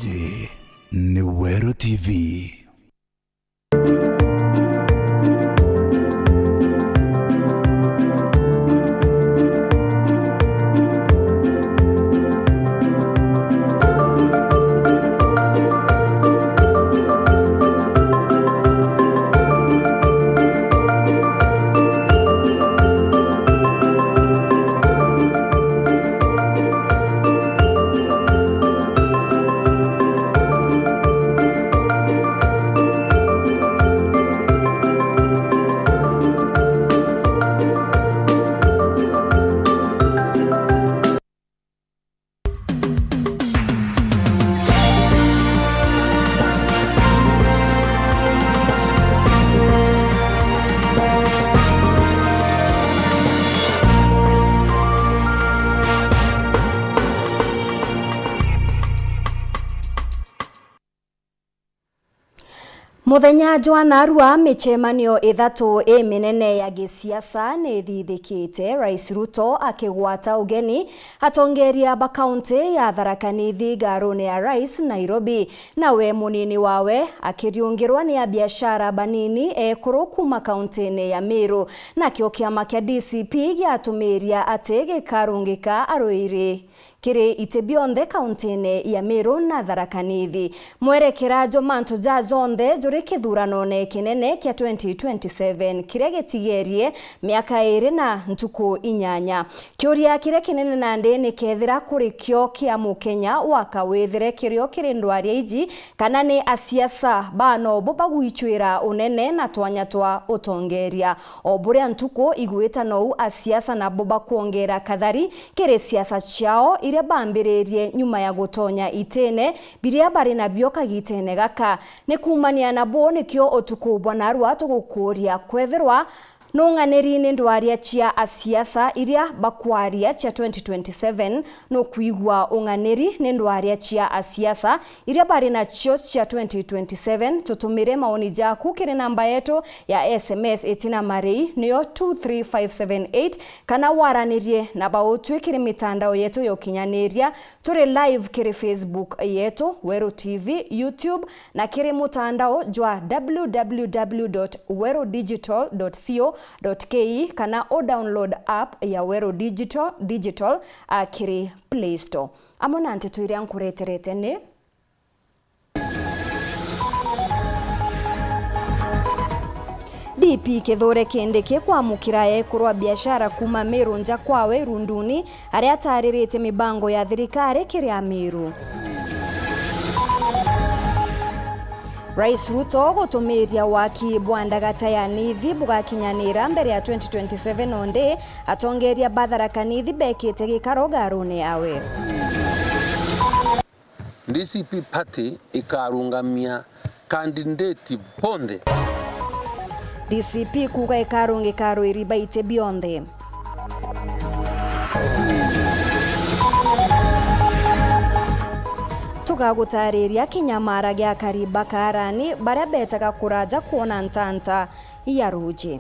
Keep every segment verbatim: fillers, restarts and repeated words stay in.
Ii ni Weru T V. Muthenya jwa narua, micemanio ithatu iminene ya gisiasa ni ithithikite, Rais Ruto akigwata ugeni atongeria ba kaunti ya Tharaka Nithi ngaruni ya Rais, Nairobi, nawe munini wawe akiriungirwa ni abiashara banini ekuru kuuma kauntini ya Meru. Nakio kiama kia D C P giatumiria ati gikarungika aruiri kiri iti bionthe kauntine ya Meru na Tharaka Nithi. Mwerekera jwa mantu ja jonthe juri kithuranone kinene kia twenty twenty-seven, kiria gitigerie miaka iri na ntuku inyanya. Kiuria kiria kinene nandi ni kethira kuri kio kia Mukenya wa kawithire kirio kiri ndwaria iji, kana ni asiasa banobo bagwichwira unene na twanya twa utongeria. O buria ntuku igwita nou, asiasa nabo bakwongera kathari kiri siasa ciao iria bambiririe nyuma ya gutonya itine biria bari nabio kagitene gaka. Ni kuumania nabo nikio utuku bwa narua tugukuuria kwethirwa nung'aniri ni ndwaria cia asiasa iria bakwaria cia twenty twenty-seven. Nukwigua ung'aniri ni ndwaria cia asiasa iria bari nacio cia twenty twenty-seven? Tutumire maoni jaku kiri namba yetu ya S M S itina marei, niyo two three five seven eight, kana waranirie na bautwi kiri mitandao yetu ya ukinyaniria. Turi live kiri Facebook yetu, Weru T V, YouTube, na kiri mutandao jwa w w w dot weru digital dot co dot k e, kana u download app ya Weru Digital, Digital, a, kiri Play Store. Amwe na nteto iria nkureterete ni: D P Kithure Kindiki kwamukira ekuru a biashara kuuma Meru nja kwawe Irunduni, aria ataririte mibango ya thirikari kiri Ameru. Rais Ruto gutumiria waki bwa ndagata ya Nithi bugakinyanira mbere ya twenty twenty-seven ondi, atongeria ba Tharaka Nithi bekite gikaro ngaruni yawe. D C P party ikarungamia candidate bonthe. D C P kuuga ikarungika aruiri ba iti bionthe. Tugagutariria kinyamara gia akari ba Kaarani baria betaga kuraja kwona ntanta ya ruuji.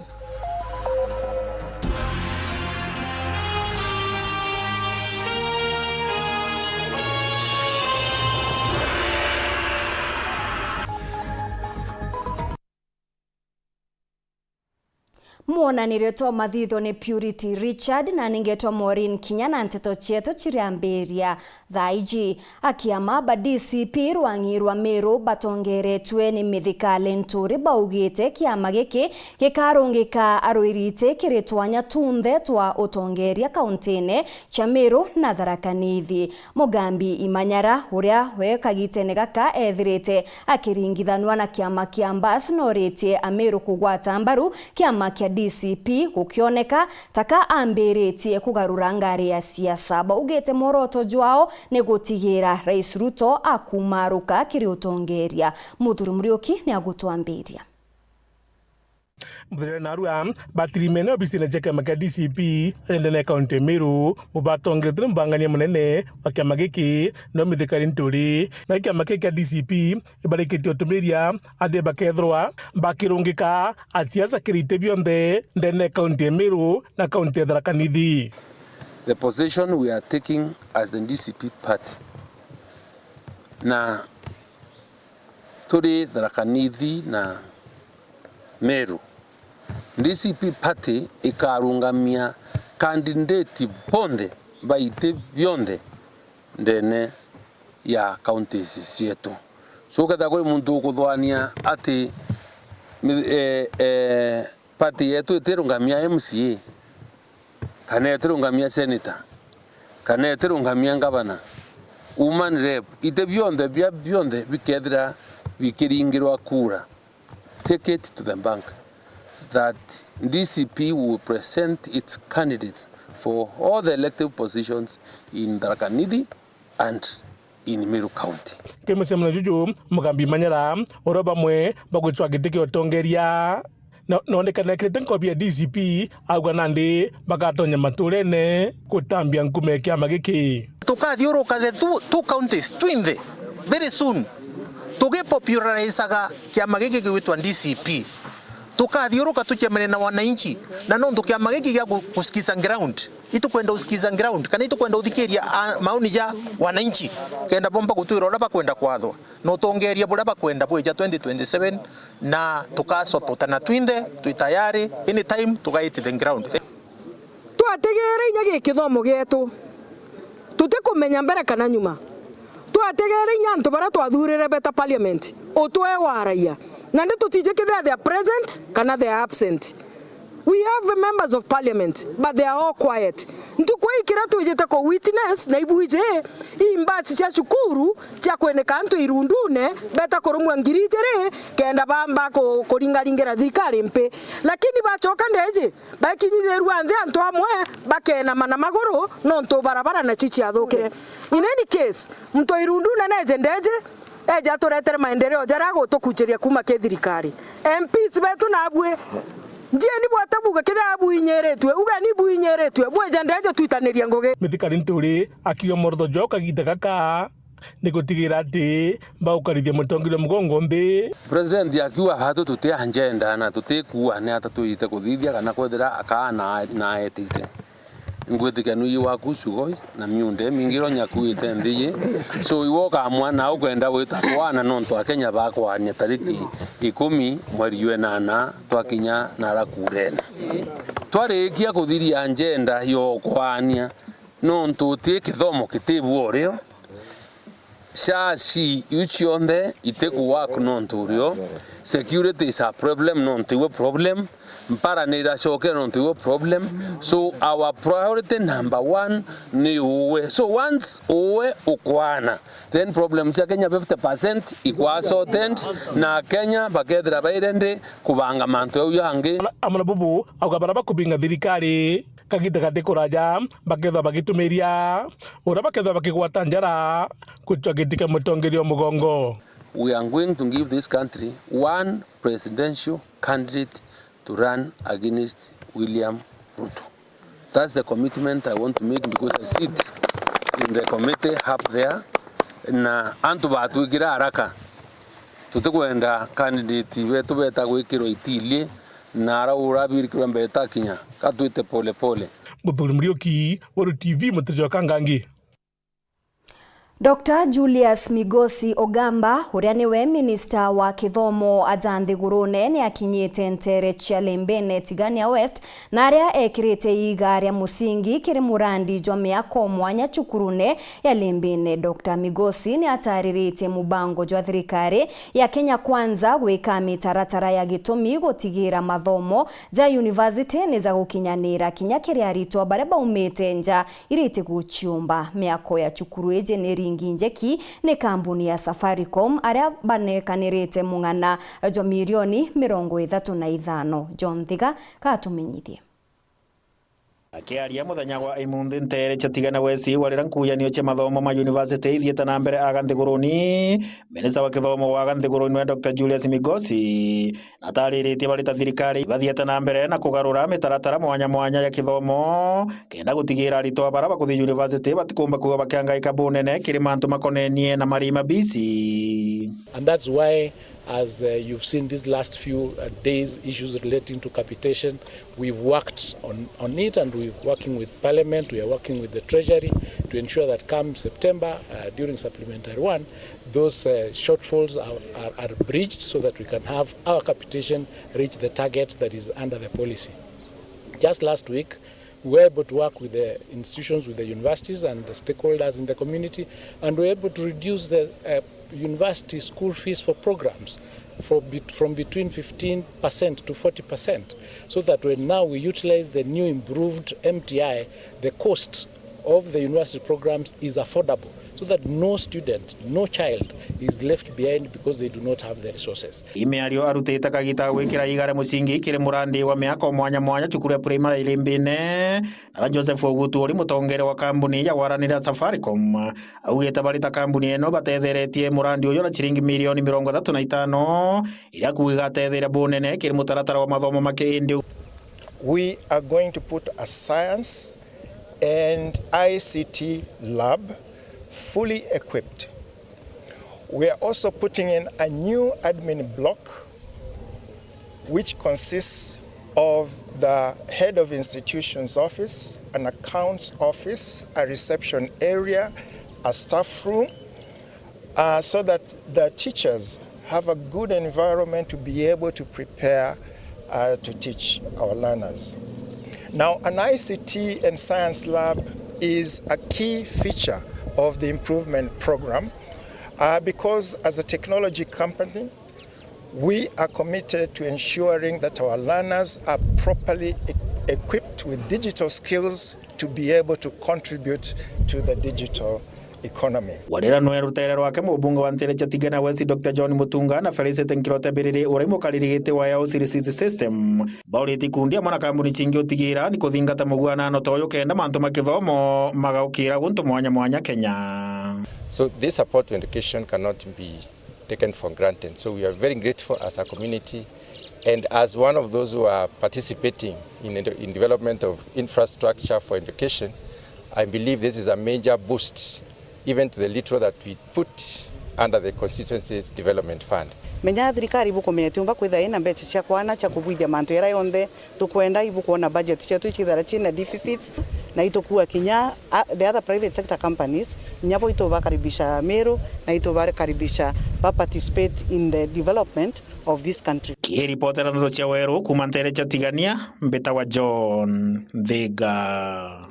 Mwonanirio twa mathitho ni Purity Richard, na ningetwa Maureen Kinya, na nteto cietu ciriambiria thaa iji. Akiama ba D C P rwang'i rwa Meru batongeretue ni Mithika Linturi baugite kiama giki gikarungika aruirite kiri twanya tunthe twa utongeria kauntine cia Meru na Tharaka Nithi. Mugambi Imanyara, uria we kagitene gaka ethirite akiringithanua na kiama kia Mbas, noritie Ameru kugwata mbaru kiama kia D C P gukioneka taka ambiritie kugarura ngari ya siasa. Baugite mworoto jwao ni gutigira Rais Ruto akumaruka kiri utongeria. Muthuri Muriuki ni agutwambiria. Muthenya narua, batirimene obisine cia kiama kia D C P ndene ya kaunti ya Meru, bubatongeretwe ni mubangania munene wa kiama giki, no Mithika Linturi. Na kiama giki kia D C P ibarikitie utumiria ati bakethirwa bakirungika asiasa kiri iti bionthe ndene ya kaunti ya Meru na kaunti ya Tharaka Nithi. The position we are taking as the D C P party, na Turi Tharaka Nithi na Meru, D C P party ikarungamia candidate bonthe ba iti bionthe ndene ya counties cietu. So, ukethira kuri muntu ukuthwania ati mi-, eh, eh, party yetu itirungamia M C A, kana itirungamia senator, kana itirungamia ngavana, woman rep, iti bionthe bia bionthe bikethira bikiringirwa kura, take it to the bank that D C P will present its candidates for all the elective positions in Tharaka Nithi and in Meru County. Ki mucemanio juju, Mugambi Manyara, uria bamwe bagwicwa giti kia utongeria, na, na onekana ekirite nkobi ya D C P, auga nandi bagatonya maturene gutambia nkuma ya kiama giki. Tukathiuruka the two, two counties, twinthe, very soon. Tugipopularizaga kiama giki gigwitwa D C P. Tukathiuruka tucemene na wananchi, na nontu kiama giki gia gu-, gusikiza ground, itukwenda usikiza ground, kana itukwenda uthikiria, a, maoni ja wananchi, kenda bomba gutwira uria bakwenda kwathwa, na utongeria buria bakwenda bwija twenty twenty-seven, na tukasopotana twinthe, twi tayari, anytime tugaiti the ground. Twategeere inya gi kithomo gietu, tutikumenya mbere kana nyuma. Twategeere inya antu baria twathurire beta parliament, utwe waragia. Nandi tutiji kethira they are present kana they are absent. We have members of parliament, but they are all quiet. Ntuku ii kiria twijite ku witness na ibuiji, ii mbasi cia cukuru cia kwinika antu irundune, beta kurumwa ngiri ijiri, kenda bamba ku-, kuringaringira thirikari mpi. Lakini bacoka ndeji, bakinyithirua nthi antu amwe bakeenama na maguru nontu barabara nacio ciathukire. In any case, muntu irundune neje ndeje, eje aturetere maendeleo jaria agutukuchiria kuuma ki thirikari. M Ps betu nabui, njieni bwata buga kethira bwinyiritue, ugeni bwinyiritue, bwije ndeje twitanirie ngugi. Mithikari Nturi akiuga morotho jao kagiita gaka ni gutigira ati baukarithia mutongeria mugongo nthi. President akiuga, "Batu tuti agenda na tutikuua ni ata twite kuthithia kana kwethira akaa na, na etite." Ngwitikia nui waku cugoi na miunde mingi iro nyakuite nthi yi. So, iwe ukamwa na ukwenda gwita kwana nontu Akenya bakwania tariki ikumi mweri jwa inana twakinya nara kurene. Twarikia kuthiria agenda ya ukwania, nontu uti kithomo kitibu urio, shashi iu cionthe itiku work nontu urio, security is a problem nontu iwe problem, mpara ni iracokera nontu iwe problem. So our priority number one ni uwe. So once uwe ukwana, then problem cia Kenya fifty percent ikwa sorted, na Kenya bakethira baire ndi kubanga mantu jau jangi. Amwe na bubu auga bara bakubinga thirikari kagita gati kuraja bakethwa bagitumiria uria bakethwa bakigwata njara gucwa giti kia mutongeria o mugongo. We are going to give this country one presidential candidate to run against William Ruto. That's the commitment I want to make because I sit in the committee up there, na antu batwikira haraka. Tutikwenda candidate betu beta gwikirwa itili na ara urabirikirwa mbere takinya, ka twite pole pole. Muthuri Muriuki, Weru T V, Muteja wa Kangangi. Doctor Julius Migosi Ogamba, uria niwe minista wa kithomo aja nthigurune, ni akinyite ntere cia Lembene Tigania West, na aria ekirite iiga ria musingi kiri murandi jwa miako mwanya cukurune ya Lembene. Doctor Migosi ni atariritie mubango jwa thirikari ya Kenya Kwanza gwika mitaratara ya gitumi gutigira mathomo ja university ni ja gukinyanira kinya kiri aritwa baria baumite nja iriti guciumba. Miako ya cukuru iji ni ringi njeki ni kambuni ya Safaricom, aria banekanirite mung'ana jwa milioni mirongo ithatu na ithano. John Thiga katumenyithie. Akiaria muthenya gwa imunthi ntere cia Tigania West, warira nkuyanio cia mathomo ma university ithiite na mbere aga nthiguruni, minista wa kithomo wa aga nthiguruni niwe Doctor Julius Migosi, na atariritie bari ta thirikari bathiete na mbere na kugarura mitaratara mwanya mwanya ya kithomo, kenda gutigira aritwa bara bakuthi university batikumba kwigua bakiangaika bunene kiri mantu makonenie na marima bisi. And that's why As, uh, you've seen these last few, uh, days, issues relating to capitation, we've worked on, on it, and we're working with Parliament, we are working with the Treasury to ensure that come September, uh, during supplementary one, those, uh, shortfalls are, are, are bridged so that we can have our capitation reach the target that is under the policy. Just last week, we were able to work with the institutions, with the universities and the stakeholders in the community, and we were able to reduce the, uh, university school fees for programs for bet-, from between fifteen percent to forty percent, so that when now we utilize the new improved M T I, the cost of the university programs is affordable, so that no student, no child is left behind because they do not have the resources. Ii miario arutite kagita ga gwikira igare mucingi kiri murandi wa miaka o mwanya mwanya cukuru ya primary Irimbine, na Joseph Ogutu uri mutongeria wa kambuni ya waranira Safaricom, augite bari ta kambuni ino batetheretie murandi uyu na ciringi milioni mirongo ithatu na itano, iria kuuga igatetheria bunene kiri mutaratara wa mathomo ma kiindi. We are going to put a science and I C T lab fully equipped. We are also putting in a new admin block, which consists of the head of institution's office, an accounts office, a reception area, a staff room, uh, so that the teachers have a good environment to be able to prepare, uh, to teach our learners. Now, an I C T and science lab is a key feature of the improvement program, uh, because as a technology company, we are committed to ensuring that our learners are properly e-, equipped with digital skills to be able to contribute to the digital economy. Warira nwe rutere rwake, mubunge wa ntere cia Tigania West, Doctor John Mutunga, na Felicity Nkirote Biriri, uria mukariri giti wa Yao Series System, baurite ikundi amwe na kambuni cingi utigira ni kuthingata muguanano ta uyu kenda mantu ma kithomo magaukira guntu mwanya mwanya Kenya. So this support to education cannot be taken for granted. So we are very grateful as a community and as one of those who are participating in the, in development of infrastructure for education. I believe this is a major boost even to the little that we put under the constituency development fund. Menya thirikari ibukumenya tiumba kwithira ina mbeca cia kwana cia kubwithia mantu jaria jonthe tukwenda, ibukwona budget cietu icithara cina deficits, na itukua kinya, a, the other private sector companies, kinya bo itubakaribisha Meru, na itubakaribisha ba participate in the development of this country. Kiripotera ndeto cia Weru kuuma ntere cia Tigania, mbitagwa John Thiga.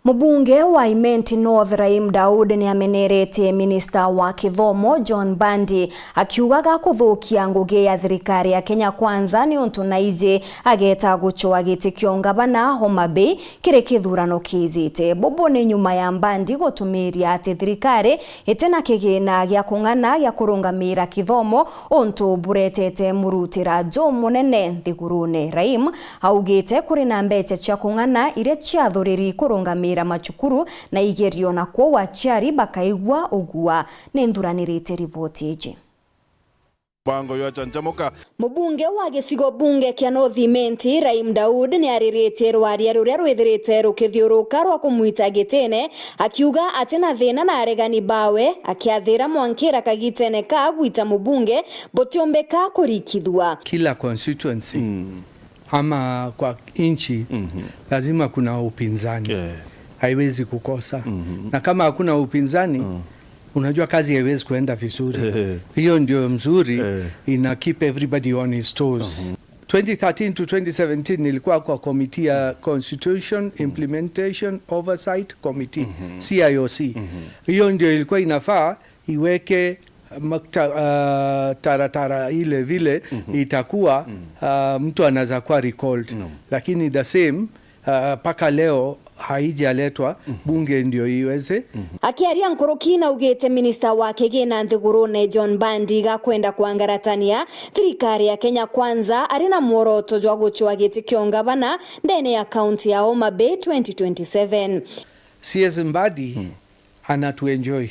Mubunge wa Imenti North Rahim Daud niameneretie minista wa kithomo John Mbandi, akiugaga kuthukia ngugi ya thirikari ya Kenya Kwanza ni untu naiji ageta gucwa giti kia ungavana Homa Bay kiri kithurano kiijite. Bubu ni nyuma ya Mbandi gutumiria ati thirikari itina kigina gia kung'ana gia kurungamira kithomo, untu buretete murutira jumunene nthigurune. Rahim augite kuri na mbeca cia kung'ana iria ciathuriri kurungamira macukuru na igerio, na kwou aciari bakaigua ugua. Ni nthuranirite riboti iji. Mbango ywa chanchamuka. Mubunge wa gicigo bunge kia North Imenti, Rahim Daud, niariritie rwaria ruria rwithirite rukithiuruka rwa kumwita gitine, akiuga atina thina na aregani bawe, akiathira mwankira kagitene ka gwita mubunge butiumbika kurikithua. Kila constituency ama kwa inchi, lazima kuna upinzani. Eh. Haiwezi kukosa. Na kama hakuna upinzani, unajua kazi haiwezi kuenda vizuri. Eh. Hiyo ndio mzuri, ina keep everybody on his toes. Twenty thirteen to twenty seventeen nilikuwa kwa committee ya Constitution Implementation Oversight Committee, C I O C. Hiyo ndio ilikuwa inafaa iweke makta-, ah, taratara ile vile itakuwa, ah, mtu anaweza kuwa recalled. Lakini the same, ah, mpaka leo haijaletwa bunge ndio iweze. Akiaria nkuruki naugite minista wa kigina nthigurune John Mbandi gakwenda kwangaratania thirikari ya Kenya Kwanza ari na mworoto jwa gucwa giti kia ungavana ndene ya kaunti ya Homa Bay twenty twenty-seven. C S Mbadi anatuenjoy.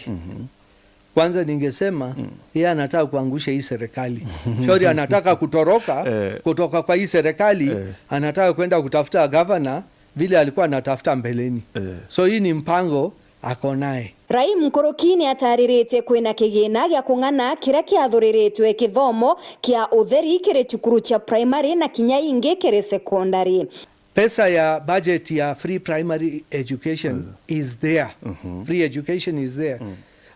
Kwanza ningesema, yeye anataka kuangusha hii serikali. Shauri anataka kutoroka kutoka kwa hii serikali, anataka kwenda kutafuta gavana vile alikuwa anatafuta mbeleni. So hii ni mpango ako nae. Raim Nkuruki ni atariritie kwina kigina gia kung'ana kiria kiathuriritwe kithomo kia utheri kiri cukuru cia primary na kinya ingi kiri secondary. Pesa ya budget ya free primary education is there. Free education is there.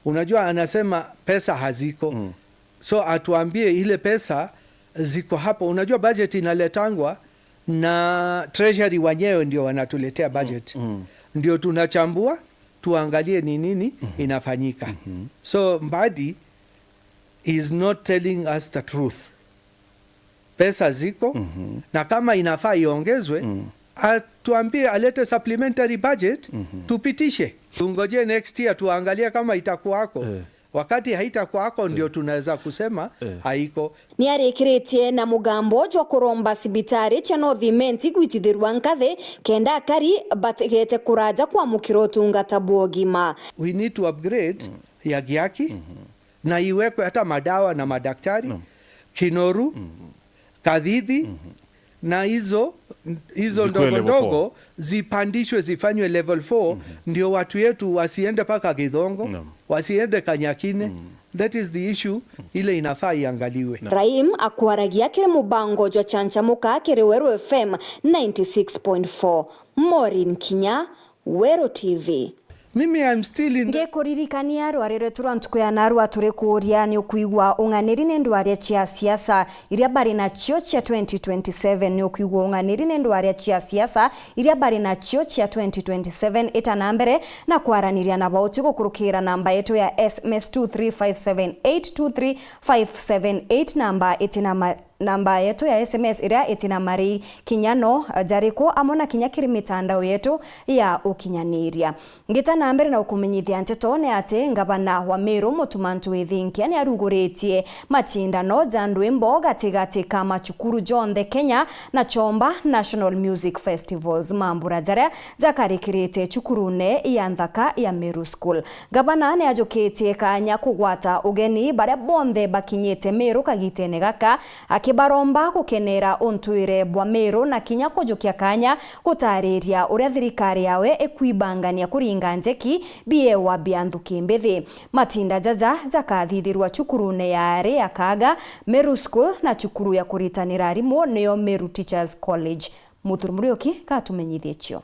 Unajua, anasema pesa haziko. So atuambie ile pesa ziko hapo. Unajua, budget inaletangwa na treasury, wenyewe ndio wanatuletea budget. Ndio tunachambua, tuangalie ni nini inafanyika. So Mbadi is not telling us the truth. Pesa ziko, na kama inafaa iongezwe, atuambie, alete supplementary budget, tupitishe. Tungoje next year, tuangalie kama itakuwako. Wakati haitakuwako, ndio tunaweza kusema haiko. Ni arikiritie na mugambo jwa kuromba cibitari cia North Imenti gwitithirua nkathi kenda akari batigete kuraja kwamukira utungata bwa ugima. We need to upgrade ya Giaki, na iwekwe hata madawa na madaktari, Kinoru, Kathithi, na hizo, hizo ndogo ndogo zipandishwe, zifanywe level four, ndio watu yetu wasiende paka Githongo, wasiende Kanyakine. That is the issue ile inafaa iangaliwe. Raim akwaragia kiri mubango jwa Chanchamuka kiri Weru F M ninety six point four. Maureen Kinya, Weru T V. Mimi, I'm still in the... Ngikuririkania rwari rwetu rwa ntuku ya narua turi kuuria ni ukwigua ung'aniri ni ndwaria cia siasa iria bari nacio cia twenty twenty-seven, ni ukwigua ung'aniri ni ndwaria cia siasa iria bari nacio cia twenty twenty-seven. Ita na mbere na kwaraniria na bauti gukurukira namba yetu ya S M S two three five seven eight, two three five seven eight, namba itina ma-, namba yetu ya S M S iria itina marii kinya no jariku, amwe na kinya kiri mitandao yetu ya ukinyaniria. Ngita na mbere na ukumenyithia nteto ni ati ngavana wa Meru Mutuma M'Ethingia ni aruguritie macindano ja ndwimbo gatigati ka macukuru jonthe Kenya na chomba National Music Festivals, mambura jaria jakarikirite cukurune ya nthaka ya Meru School. Ngavana ni ajukitie kanya kugwata ugeni baria bonthe bakinyite Meru kagitene gaka, akibaromba gukenera untwire bwa Meru na kinya kujukia kanya gutariria uria thirikari yawe ikwibangania kuringa njeki biewa bia nthuki mbithi. Matinda jaja jakathithirwa cukurune ya ari ya Kaga, Meru School na cukuru ya kuritanira arimu niyo Meru Teachers College. Muthuri Muriuki gatumenyithie cio.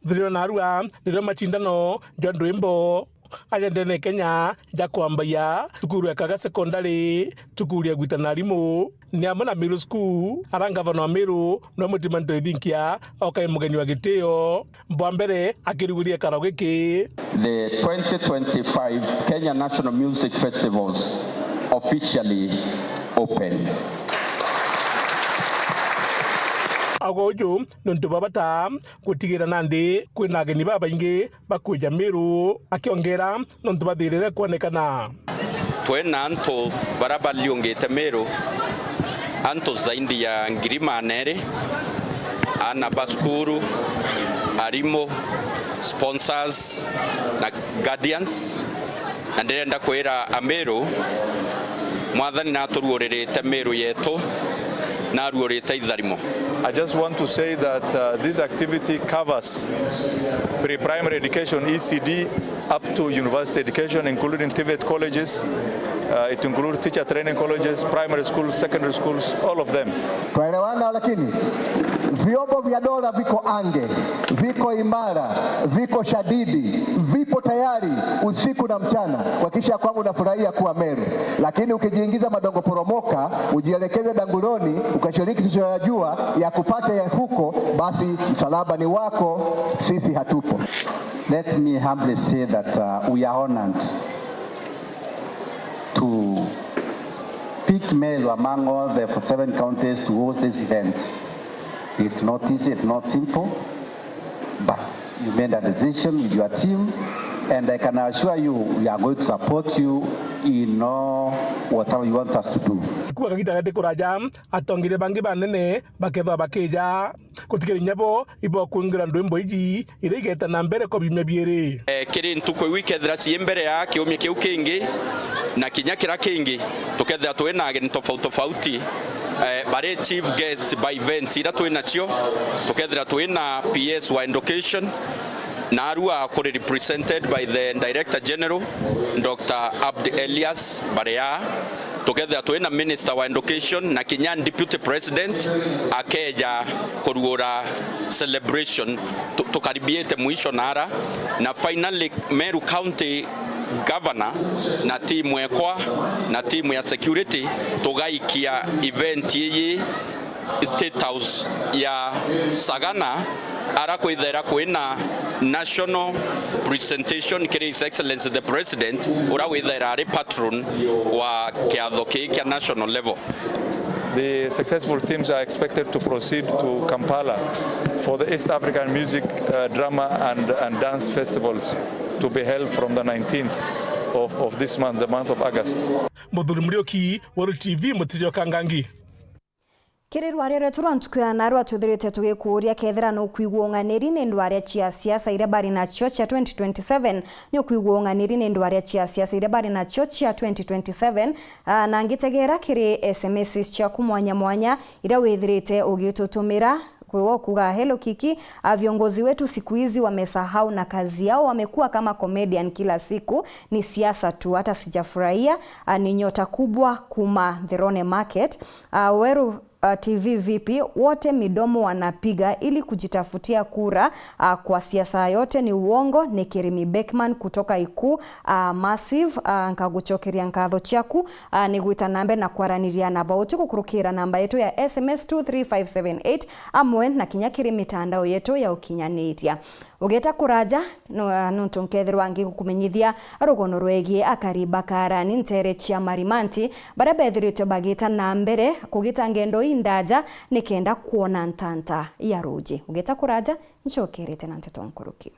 Nthiriro narua nirio macindano ja ndwimbo aja ndene Kenya ja kwambagia cukuru ya Kaga Secondary, cukuru ya gwitana arimu, ni amwe na Meru School, ara ngavana wa Meru niwe Mutuma M'Ethingia okai mugeni wa gitio. Bwa mbere akiruguria gikaro giki. The twenty twenty-five Kenya National Music Festivals officially open. Auga uju nontu bwa bata gutigira nandi kwina ageni babaingi bakwija Meru, akiongera nontu bathirire kwonekana. Twina antu bara bariungite Meru, antu zaidi ya ngiri magana eri, ana ba cukuru, arimu, sponsors na guardians, na ndirenda kwira Ameru, Mwathani naturuuririte Meru yetu, naruurite itharimo. I just want to say that, uh, this activity covers pre-primary education, E C D, up to university education, including TVET colleges. Uh, it includes teacher training colleges, primary schools, secondary schools, all of them. Twaelewana lakini? Vyombo vya dola viko ange, viko imara, viko shadidi, vipo tayari usiku na mchana kuhakikisha kwamba unafurahia kuwa Meru. Lakini ukijiingiza madongo poromoka, ujielekeze danguloni, ukashiriki tusiyoyajua ya kupata ya huko, basi msalaba ni wako, sisi hatupo. Let me humbly say that, uh, we are honored to pick Meru among all the seven counties to host this event. It's not easy, it's not simple, but you made a decision with your team, and I can assure you, we are going to support you in all whatever you want us to do. Kuga kagita gati kuraja, atongeria bangi banene bakethwa bakija. Gutikiri inya bo ibokwingira ndwimbo iji iria igeta na mbere kwa biumia biiri. Eh, kiri ntuku iu ikethira cii mbere ya kiumia kiu kingi, na kinya kira kingi, tukethira twi na ageni tofauti tofauti, eh, bari chief guest by event iria twi nacio, tukethira twi na P S wa education, Naarua kuri represented by the Director General, Doctor Abdi Elias Barea, tukethira twina Minister wa Education na kinya Deputy President akeja kuruura celebration. Tu-, tukaribiite mwisho naara, na finally Meru County Governor na timu ekwa na timu ya security tugaikia event iyi State House ya Sagana, ara kwithaira kwina national presentation kiri His Excellency the President, ura withaira ari patron wa kiatho kii kia national level. The successful teams are expected to proceed to Kampala for the East African Music, uh, Drama and, and Dance Festivals to be held from the nineteenth of, of this month, the month of August. Muthuri Muriuki, Weru T V, Mutirio Kangangi. Kiri rwaria rwetu rwa ntuku ya naarua, twithirite tugikuuria kethira nukwigua ung'aniri ni ndwaria cia siasa iria bari nacio cia twenty twenty-seven. Ni ukwigua ung'aniri ni ndwaria cia siasa iria bari nacio cia twenty twenty-seven. Aa, na ngitegera kiri S M Ss ciaku mwanya mwanya iria withirite ugitutumira. Kwi we ukuuga, "Hello Kiki, ah, viongozi wetu siku hizi wamesahau na kazi yao, wamekuwa kama comedian kila siku, ni siasa tu, hata sijafurahia." Ah, ni Nyota Kubwa kuma Therone Market. Ah, Weru, ah, T V vipi? Wote midomo wanapiga ili kujitafutia kura, ah, kwa siasa yote ni uongo. Ni Kirimi Beckman kutoka Iku, ah, Massive, ah, nkagucokeria nkatho ciaku, ah, ni gwita na mbere na kwaraniria na bauti gukurukira namba yetu ya S M S two three five seven eight, amwe na kinya kiri mitandao yetu ya ukinyaniria. Ugeta kuraja, no, nontu nkethirwa ngigukumenyithia rugono rwegie akari ba Karani nteere cia Marimanti, baria bethiritwe bagita na mbere kugita ngendo indaja nikenda kwona ntanta ya ruuji. Ugeta kuraja, ncokerete na nteto nkuruki.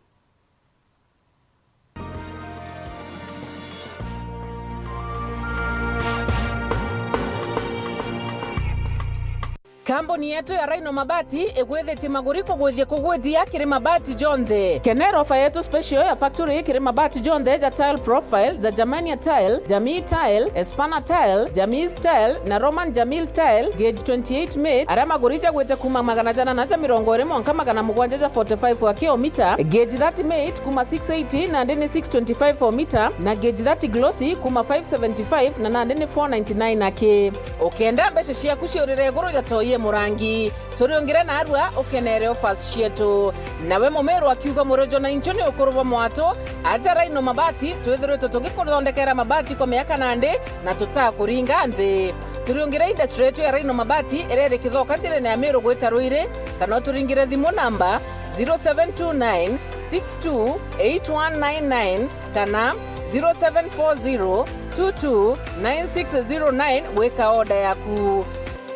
Kambuni yetu ya Rhino Mabati igwithitie maguri kugwithia kugwithia kiri mabati jonthe. Kenera ofa yetu special ya factory kiri mabati jonthe ja tile profile, ja Germania tile, Jamii tile, Espana tile, Jamii tile na Roman Jamil tile, gauge twenty-eight made, aria maguri jagwite kuma magana jana na ja mirongo iri mwanka magana mugwanja ja forty-five wa kilomita, gauge thirty made kuma six eighty nandi ni six twenty-five o mita, na gauge thirty glossy kuma five seventy-five na nandi ni four ninety-nine aki. Ukenda mbeca ciaku ciurire iguru ja toye murangi, turiungire narua ukenere offers cietu. Nawe mumeru akiuga, "Murejo na inchu ni ukuru bwa mwatu, aja Rhino Mabati, twithiritwe tugikuthondekera mabati kwa miaka nandi na tutakuringa nthi." Turiungire industry yetu ya Rhino Mabati iria iri Kithoka njirene ya Meru gwita Ruiri, kana uturingire thimu namba zero seven two nine six two eight one nine nine kana zero seven four zero two two nine six zero nine gwika order yaku.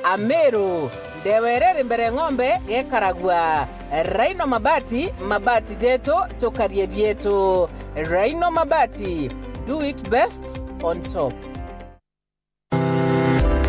Ameru, ndewa iria iri mbere ng'ombe gekaragua. Rhino Mabati, mabati jetu, tukarie bietu. Rhino Mabati, do it best on top.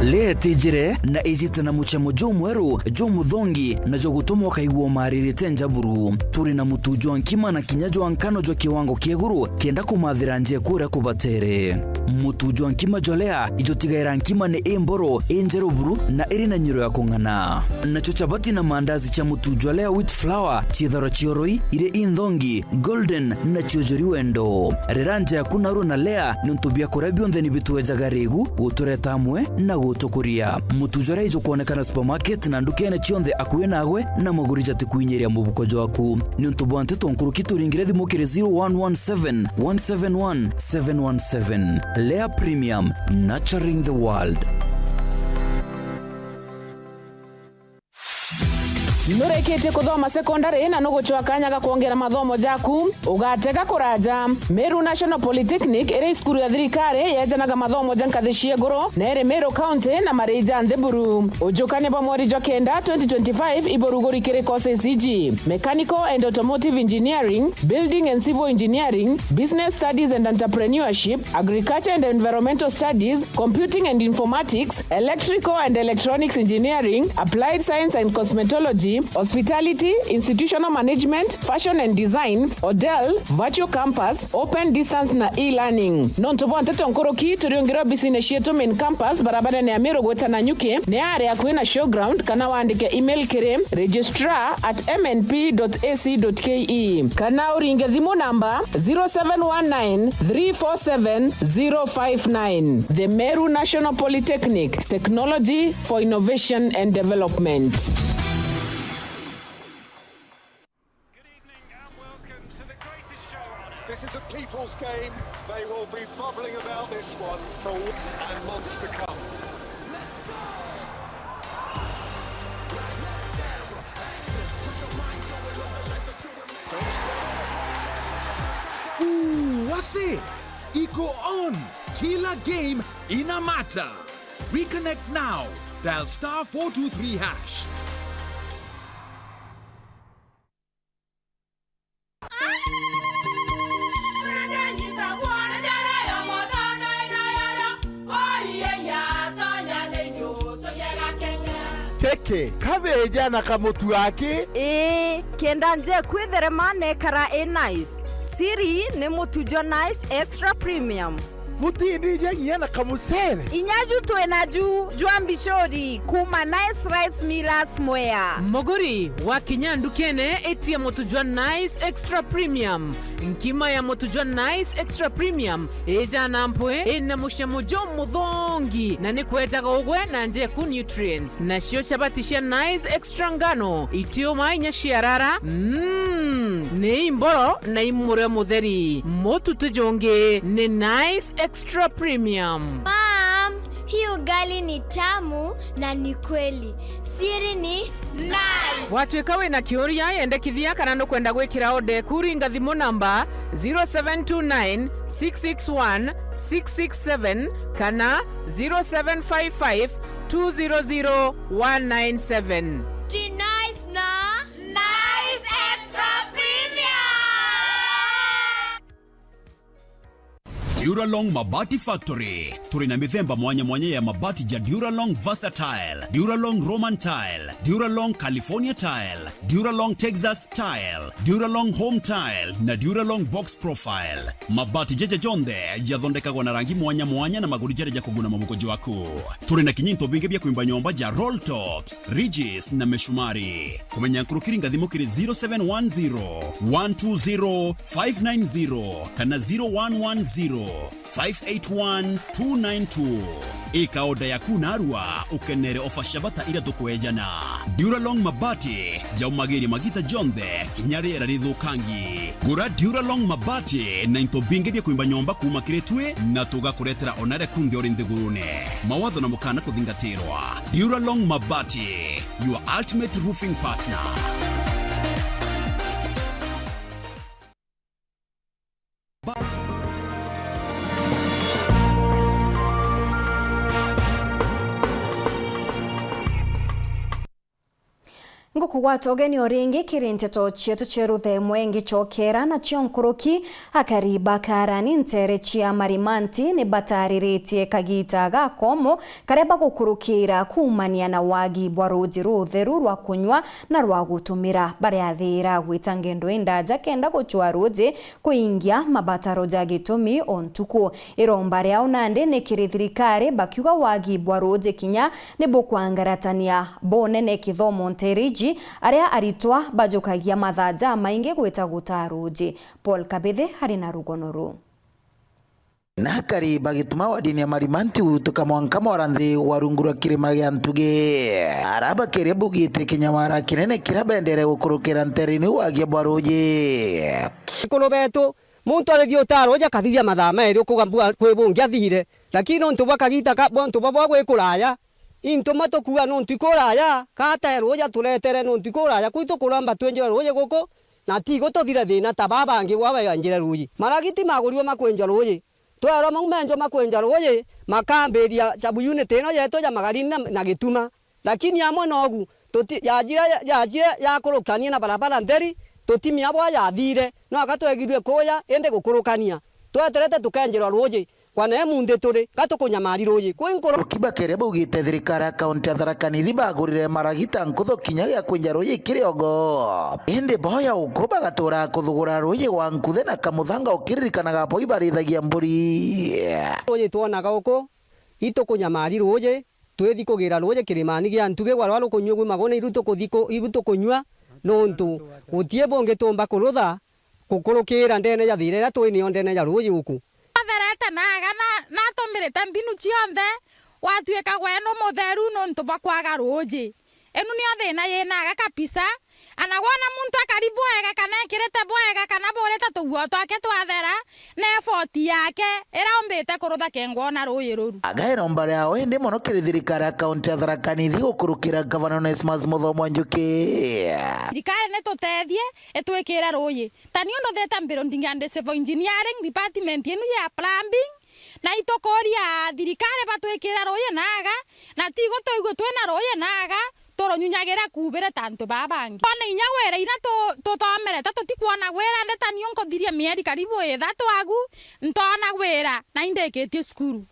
Lea itijire na ijite na mucamo jumweru, jumuthongi, na jugutuma ukaigua umaririte njaburu. Turi na mutu jwa nkima na kinya jwa nkano jwa kiwango kia iguru, kenda kumathira nje kuria kubatere. Mutu jwa nkima jwa Lea ijutigaira nkima ni imboro, injeru buru, na iri na nyiro ya kung'ana. Nacio chapati na mandazi cia mutu jwa Lea wheat flour ciithagirwa cioroi, iri inthongi, golden, na ciojori wendo. Rera nja yaku narua na Lea, niuntu biakuria bionthe ni bitwejaga rigu gutureta amwe na gutukuria. Mutu jwa Lea ijukwonekana supermarket na ndukene cionthe akui nagwe, na maguri jatikwinyiria mubuko jwaku. Niuntu bwa nteto nkuruki, turingire thimu kiri zero one one seven, one seven one, seven one seven. Lea Premium, nurturing the world. Nurikitie kuthoma sekondari na nugucwa kanya ga kwongera mathomo jaku? Ugatega kuraja. Meru National Polytechnic iri cukuru ya thirikari yejanaga mathomo ja nkathi cia iguru na iri Meru County na marii ja nthi buru. Ujukania bwa mweri jwa kenda twenty twenty-five iburuguri kiri courses iji: Mechanical and Automotive Engineering, Building and Civil Engineering, Business Studies and Entrepreneurship, Agriculture and Environmental Studies, Computing and Informatics, Electrical and Electronics Engineering, Applied Science and Cosmetology, Hospitality, Institutional Management, Fashion and Design, Odel, Virtual Campus, Open Distance na E-Learning. Nontu bwa nteto nkuruki, turiungire obisine cietu Main Campus, barabarene ya Meru gwita Nanyuki, ni aria akui na Showground, kana wandike email kiri registrar at M N P dot A C dot K E, kana uringe thimu namba zero seven one nine three four seven zero five nine. The Meru National Polytechnic, technology for innovation and development. Good evening and welcome to the greatest show on earth. This is a people's game. They will be bubbling about this one for weeks and months to come. Ooh, wase! Iko on! Kila game ina matter! Reconnect now. Dial star four two three hash. Keke, kabeja na kamutu aki? Ii, kenda nje kwitherema nekara i nice. Siri ni mutu jwa Nice Extra Premium. Butindija nginya na kamucere? Inya ju twi na ju jwa mbicuri kuuma Nice Rice Millers Mwea. Muguri, wakinya ndukene, itia mutu jwa Nice Extra Premium. Nkima ya mutu jwa Nice Extra Premium ijana mpwi, ina mucamo jumuthongi, na ni kwejaga ugwe na njeku nutrients. Nacio chabati cia Nice Extra ngano, itiuma inya ciarara, mm, ni imboro na imurio mutheri. Mutu ti jungi, ni Nice Extra Premium. Mom, hii ugali ni tamu na ni kweli. Siri ni Nice. Watwika wina kiuria, yendekithia kana nukwenda gwikira order eku, ringa thimu namba zero seven two nine six six one six six seven kana zero seven five five two zero zero one nine seven. Ti Nice na Nice Extra Premium. Duralong Mabati Factory. Turi na mithemba mwanya mwanya ya mabati ja Duralong Versatile, Duralong Roman Tile, Duralong California Tile, Duralong Texas Tile, Duralong Home Tile na Duralong Box Profile. Mabati jaja jonthe jathondekagwa na rangi mwanya mwanya na maguri jaria jakuguna mabuko jwaku. Turi na kinya into bingi bia kwimba nyomba ja roll tops, ridges na mishumari. Kumenya nkuruki, ringa thimu kiri zero seven one zero one two zero five nine zero kana zero one one zero five eight one two nine two. Ika order yaku narua, ukenere ofa cia bata iria tukwejana. Duralong Mabati jaumagiria magita jonthe, kinya riera rithukangi. Gura Duralong Mabati na into bingi bia kwimba nyomba kuuma kiri twi, na tugakuretera ona riria kunthe uri nthigurune. Mawatho na mukana kuthingatirwa. Duralong Mabati, your ultimate roofing partner. Ngukugwata ugeni o ringi kiri nteto cietu cia ruthemwe ngicokera, nacio nkuruki, akari ba Karani nteere cia Marimanti ni batariritie kagita gakomo karia bagukurukira kuumania na wagi bwa ruuji rutheru rwa kunywa na rwa gutumira. Bariathiira gwita ngendo indaja kenda gucwaa ruuji kuingia mabataro ja gitumi o ntuku. Iromba riao nandi ni kiri thirikari, bakiuga wagi bwa ruuji kinya ni bukwangaratania bunene kithomo nteere iji, aria aritwa bajukagia mathaa jamaingi gwita gutaa ruuji. Paul Kabithi ari na rugono ruu. Na akari bagituma wadini ya Marimanti gutuka mwanka mwara nthi wa rungu rwa kirima gia Ntugi. Arabakiria bugite kinyamara kinene kiria bendere gukurukira nteere-ini wagia bwa ruuji. Akuru betu, muntu arithia utaa ruuji akathithia mathaa meri ukuga mbua kwi bungi athire. Lakini nontu bwa kagita ka, bontu bwa, bwa gwi kuraya, into matukuga nontu ikuraya, kata ruuji aturetere nontu ikuraya, kwitu kuromba twinjire ruuji guku, na tigu tuthire thiina ta baa bangi bwa bayanjire ruuji. Maragiti maguriwe makwinjwa ruuji. Twerwa mau menjwa makwinjwa ruuji, makambiria sub unit ino yetu ya Magarini na, na Gituma. Lakini amwe nogu, tuti-, yajire, yajire yakurukania na barabara ntheri, tutimia bwa yathire, no aka twegirue kuuya, indi gukurukania. Tweterete tukenjirwa ruuji. Kwa nae munthi turi, ga tukunyamari ruuji. Kwi nkoro. Rukiba keria baugite thirikari ya kaunti ya Tharaka Nithi bagurire maragita nkuthu kinya gia kwinja ruuji kiri ogo. Indi boya uku bagatura kuthugura ruuji gwa nkuthe na kamuthanga ukiririkanaga bo ibarithagia mburi. Ruuji twonaga uku, itukunyamari ruuji, twithi kugira ruuji kirimani gia ntugi gwa rwa rukunyua gwi maguna iru tukuthi ku-, iru tukunyua, nontu gutii bungi tumba kurutha gukurukira ndene ya thiira iria twi niyo ndene ya ruuji uku. Atherete naaga na, na atumirite mbinu cionthe, gwatuika gwe nu mutheru nontu bwa kwaga ruuji. Inu niyo thiina yinaga kabisa. Ana wona muntu akari bwega kana ekirite bwega kana burite tuguo twake twathera, na effort yake iria umbite kurutha kengwa ona ruuji ruru. Aga iromba riao indi mono kiri thirikari ya kaunti ya Tharaka Nithi gukurukira Gavana Onesmus Muthomo Njuki. Thirikari nitutethie, itwikire ruuji. Ta ni undu thite building and civil engineering department inu ya plumbing, na itukuria thirikari batwikire ruuji naaga, na tigo twigua twina ruuji naaga, turunyunyagira kuubire ta antu baa bangi. Twona inya wira iria tu-, tuthomere, ta tutikwona wira, ndi ta niu nkuthiria mieri karibu ithatu agu, ntoona wira, na indikitie cukuru.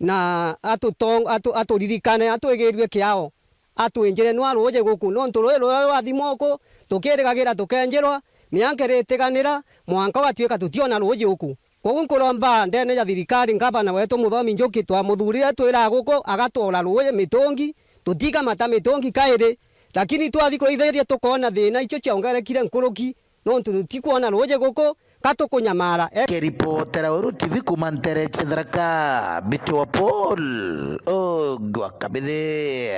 Na atuto-, atu-, aturirikane, atwigirue kiao, atwinjire nwa ruuji guku, nontu ruuji ruria rurathimwa uku, tukirigagira tukenjirwa, mianka iritiganira, mwanka ugatuika tutiona ruuji uku. Kwogu nkuromba ndene ya thirikari, ngavana wetu Muthomi Njuki twamuthurire twiraga guku agatwora ruuji mitungi, tutikamata mitungi kairi, lakini twathi kurithiria tukoona thiina icio ciongerekire nkuruki, nontu tutikwona ruuji guku, ka tukunyamara. E- Keripotera Weru T V kuuma ntere cia Tharaka, Mbitwa Paul Ogwa Kabithi.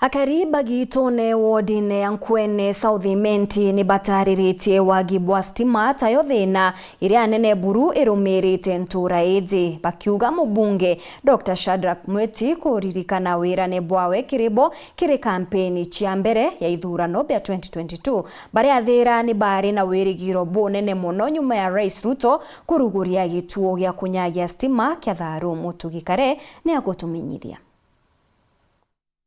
Akari bagitune wodine ya Nkwene South Imenti ni batariritie wagi bwa stima tayo thina iria nene buru irumirite ntura iji, bakiuga mubunge Doctor Shadrack Mwiti kuririkana wirane bwawe kiri bo kiri kampeni cia mbere ya ithurano bia twenty twenty-two, baria athira ni bari na wirigiro bunene mono nyuma ya Rais Ruto kuruguria gituo gia kunyagia stima kia Tharu. Mutugi Kare ni agutumenyithia.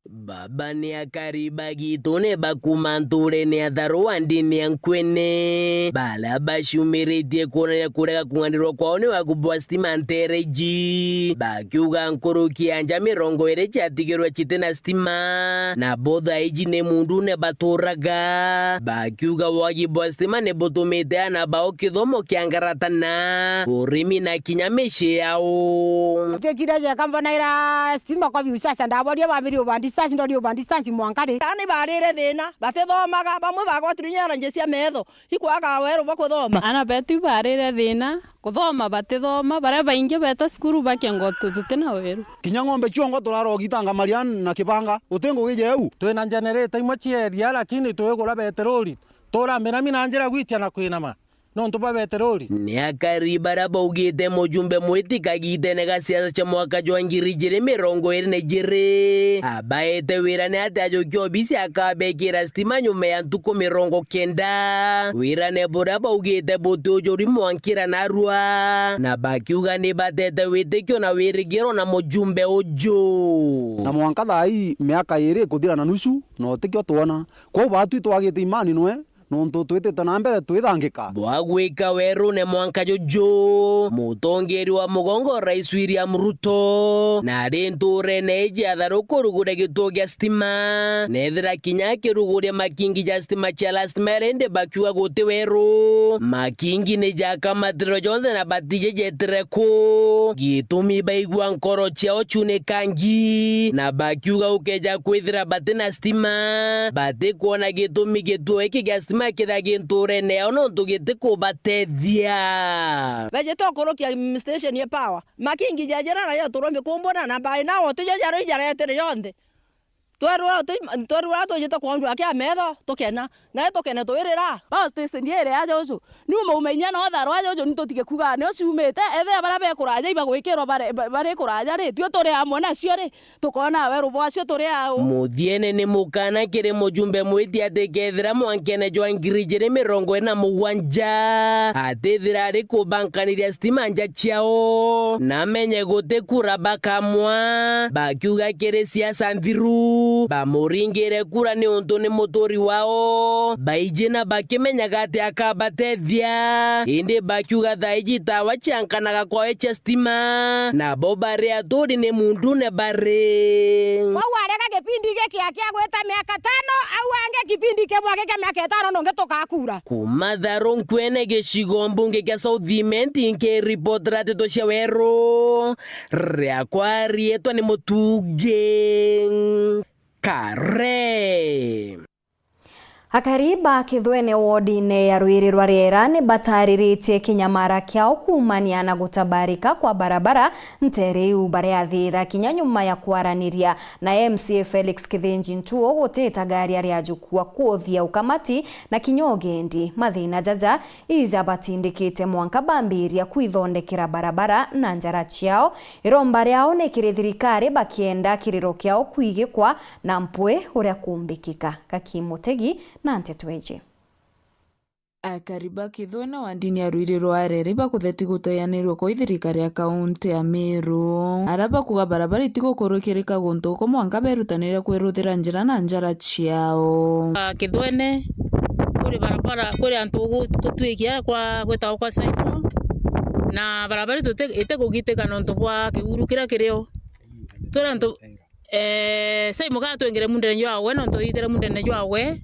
Baba ni akari bagitune bakuma nturene ya Tharu wa ndini ya Nkwene, baria baciumiritie kuonania kurega kung'anirwa kwao ni wagi bwa stima ntere iji, bakiuga nkuruki ya nja mirongo iri ciatigirwe citi na stima, na bo thaa iji ni mundune baturaga. Bakiuga wagi bwa stima ni butumite ana bao kithomo kia ngaratana, urimi na kinya micii yao. Tukikire jeka mbona ira stima kwa biuchacha, ndaboria bambiri uba distance, ndori uba distance mwanka ri? Ana ibarire thina, batithomaga, bamwe bagwatirwe inya rangi cia metho, ikwaga weru bwa kuthoma. Ana betu ibarire thina, kuthoma batithoma, baria baingi beta cukuru bakienga utu tutina weru. Kinya ng'ombe ciongwa turarogitanga maria na kibanga, uti ngugi jeu. Twina generator imwe cia iria, lakini twigura beterori, turamira mina njira gwitia na kwinama. Nontu bwa beterori. Ni akari baria baugite mujumbe Mwiti kagitene ga siasa cia mwaka jwa ngiri ijiri mirongo iri na ijiri, abaete wira ni ati ajukia obisi akabekira stima nyuma ya ntuku mirongo kenda. Wirane buria baugite buti ujuri mwankira narua, na bakiuga ni batete witikio na wirigiro na mujumbe uju. Na mwanka thaa ii miaka iri ikuthira na nusu, na utikio twona. Kwou batwi twagite imani nwe, nontu twitite na mbere twithangika. Bwa gwika werune mwanka juju, mutongeri wa mugongo Rais William Ruto, na ari nturene iji ya Tharu kurugure gituo gia stima, nethira kinya akiruguria makingi ja stima cia last mile, indi bakiuga guti weru. Makingi ni jakamatirwe jonthe na batije jetire ku. Gitumi baigua nkoro ciao ciunikangi, na bakiuga ukeja kwithira bati na stima, batikwona gitumi gituo giki gia stima kithira gi nturene yao, nontu gitikubatethia. Bejete ukurukia station ya power. Makingi jejera na yaturwa mikumbuna na mbai nao tuje jaro ijaretire yonthe. Twerwa twi-, twerwa twijite kwondua kia metho, tukena. Nae tukene twirira. Power station iri aja uju. Ni umaume inya no tharwa aja uju, ni tutige kuga ni uciumite. Ethira baria bekuraja ibagwikirwa bare-, ba-, bari kuraja ri, tue turi amwe nacio ri, tukona weru bwacio turi au. Muthiene ni mukana kiri mujumbe Mwiti ati kethira mwankene jwa ngiri ijiri mirongo iri na mugwanja, atithira ari kubankaniria stima nja ciao, na amenye guti kura bakamwa, bakiuga kiri siasa nthiru. bamuringire kura niuntu ni muturi wao. Baiji na bakimenyaga ati akabatethia, indi bakiuga thaa iji tawa ciankanaga kwawe cia stima, nabo bari aturi ni mundune bari. Kwou arega gipindi giki akia gwita miaka tano, au angi kipindi kimwe agikia miaka itano nungi tukakura. Kuma Tharu nkwene gicigo mbunge kia South Imenti, nkiripotera nteto cia weru, riakwa riitwa ni Mutungi Kare. Akari ba Kithwene wodine ya Rwiri rwa Riera ni batariritie kinyamara kiao kuumania na gutabarika kwa barabara ntere iu baria athira kinya nyuma ya kwaraniria na M C A Felix Kithinji Ntuo gutita ngari aria ajukua kuthia ukamati na kinya ugendi. Mathina jaja ijabatindikite mwanka bambiria kwithondekera barabara na njara ciao. Iromba riao ni kiri thirikari bakienda kiriro kiao kwigikwa na mpwi uria kumbikika. Gaki Mutegi na nteto iji. Akari ba Kithwene wa ndini ya Rwiri rwa Areri bakutheti guteanirua kwa ithirikari ya kaunti ya Meru, aria bakuga barabara itigukurukirika guntu uku mwanka berutanire kwiruthira njira na njara ciao. Ah, Kithwene, kuri barabara, kuri antu gu-, gutwikia kwa gwitagwa kwa Saimo, na barabara itu iti-, itikugitika nontu bwa kiguru kiria kirio. Turi antu, eh, Saimo kaa twingire mundene jwawe, nontu itire mundene jwawe,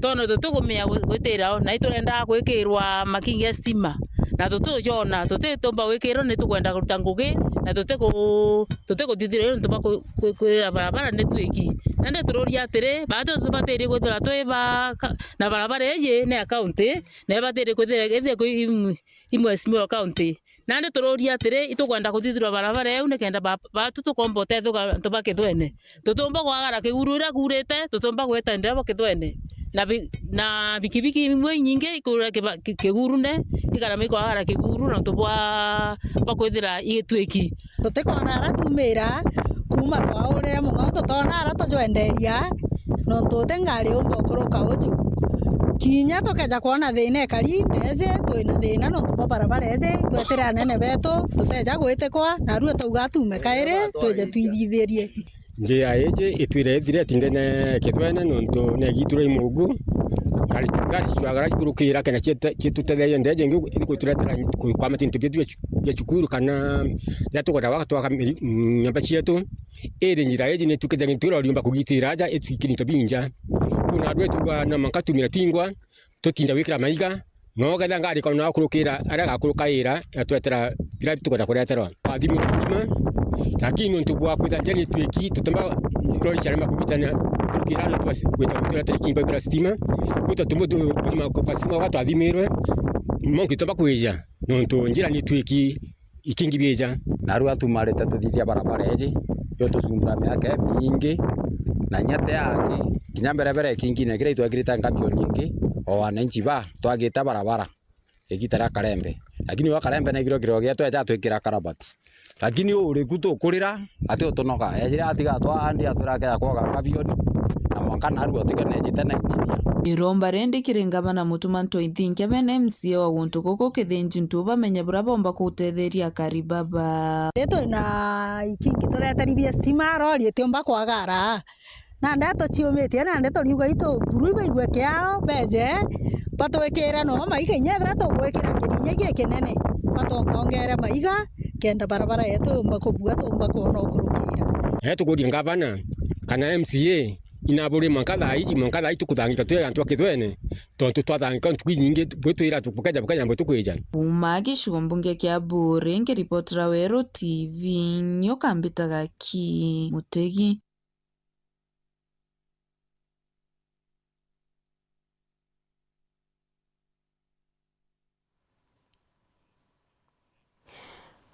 tono tutikumenya gwi-, gwitira o, na iturenda gwikirwa makingi ya stima, na tutijona, tutitumba gwikirwa, ni tukwenda kuruta ngugi, na tutiku-, tutikuthithirwa nontu bwa ku-, ku-, kwithira barabara ni twiki. Nandi tururia atiri, baatu tubatirie kwithirwa twi ba ka-, na barabara iji ni ya kaunti, na ibatirie kwithira, ithire kwi imu-, imwe mheshimiwa wa kaunti. Nandi tururia atiri, itukwenda kuthithirwa barabara iu nikenda ba-, baatu tukomba utethua antu ba Kithwene. Tutiumba kwagara kiguru iria kuurite, tutiumba gwita ndereba Kithwene. Na bi-, na bikibiki imwe inyingi ikurira kiba-, ki-, kigurune, ikarema ikwagara kiguru nontu bwa, bwa kwithira igitwiki. Tutikwona ara tumira, kuuma twaurire mono, tutona ara tujwenderia, nontu uti ngari umba ukuruka uju. Kinya tukeja kwona thina ikari, ndeeje twina thina nontu bwa barabara iji, twetire anene betu, tuteja gwitikwa, narua twauga tuume kairi, twije twithithirie. Njira iji itwire ithireti ndene Kithwene nontu negitura imungu, ngari, ngari cicwagara ikurukira kenda ciete-, citutetheria ndeeje ingi ithi kuturetera kwamata into bietu bia cu-, bia cukuru kana riria tukwenda gwaka twaka miri-, nyomba cietu. Iri njira iji ni tukithagia ntu iria uriumba kugitira aja itwikiri into binja. Kuna andu ituga no mwanka tumire tingwa, tutinda gwikira maiga, no getha ngari ikona kurukira aria igakurukaira, igaturetera biria tukwenda kureterwa. Twathimire stima, lakini nontu bwa kwitha njira ni twiki, tutumba lori ciarema kugitana kurukira nontu bwa si-, gwita guturetera kimba kira stima. Gwita tumbu tu-, nyuma kwa stima gwa twathimirwe, monki tumba kwija, nontu njira ni twiki. Ikingi bieja. Narua tumarite tuthithia barabara iji, yo tucumbura miaka imingi, na inya te aki, kinya mberebere ikingine kiria itwekirite ngabioni ingi, o wananchi ba, twagite barabara, igita ria Karembe. Lakini wa Karembe negiro kirio gia tweja twikira karabati. Lakini uriku tukurira, ati utunoga. Ejire atiga twa andi atwira akea kwoga ngabioni, na mwanka narua utiganejite na injinia. Iromba rindi kiri ngavana Mutuma Ntoithinkia bene M C A wa guntu guku Kithinji Ntuo bamenye buria bomba kutetheria akari baba. Ri twina ikingi tureterithie stima, rori itiumba kwagara. Nandi tuciumitie, nandi turiuga itu buru ibaigue kiao, beje, batwikire no maiga inya ethira tugwikira kirinya gikinene, batongongere maiga, kenda barabara yetu yumba kubua, tumba kwona ukurukira. Ee, tukuria ngavana kana M C A, inaburi mwanka thaa iji, mwanka thaa iji tukuthangika twi antu a Kithwene, tontu twathangika ntuku inyingi, bwitwira bukeja, bukeja na bwitukwija. Kuuma gicigo mbunge kia Buuri, nkiripotera Weru T V, nyoka mbitaga ki Mutegi.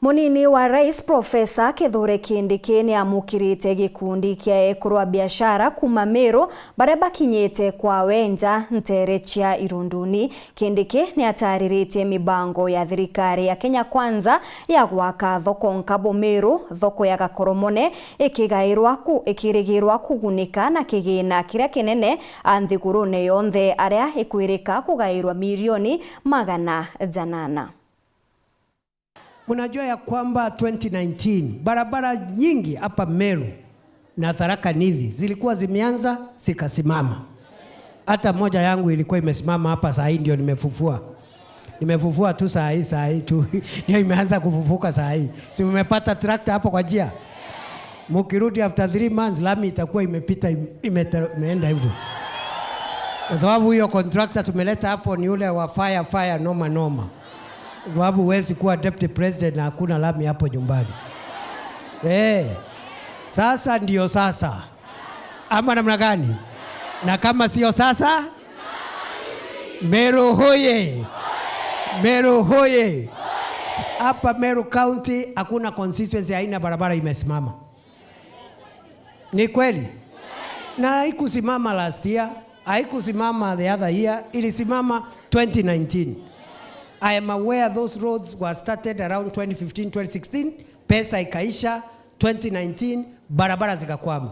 Munini wa Rais Profesa Kithure Kindiki ni amukirite gikundi kia ekuru a biashara kuuma Meru baria bakinyite kwawe nja ntere cia Irunduni. Kindiki ni atariritie mibango ya thirikari ya Kenya Kwanza ya gwaka thoko nkabu Meru, thoko ya Gakoromone, ikigairwa ku-, ikirigirwa kugunika na kigina kiria kinene a nthigurune yonthe, aria ikwirika kugairwa milioni magana janana. Mnajua ya kwamba twenty nineteen, barabara nyingi hapa Meru na Tharaka Nithi zilikuwa zimeanza zikasimama. Hata moja yangu ilikuwa imesimama hapa, saa hii ndio nimefufua. Nimefufua tu saa hii, saa hii tu. Ndio imeanza kufufuka saa hii. Si mmepata tractor hapo kwa njia? Mkirudi after three months, lami itakuwa imepita, ime-, imete-, imeenda hivyo. Kwa sababu hiyo contractor tumeleta hapo ni ule wa fire, fire, noma, noma. Kwa sababu huwezi kuwa deputy president na hakuna lami hapo nyumbani. Eh, sasa ndio sasa. Ama namna gani? Na kama sio sasa, Meru hoye! Meru hoye! Hapa Meru County hakuna constituency haina barabara imesimama. Ni kweli? Na haikusimama last year, haikusimama the other year, ilisimama twenty nineteen. I am aware those roads were started around twenty fifteen, twenty sixteen, pesa ikaisha, twenty nineteen, barabara zikakwama.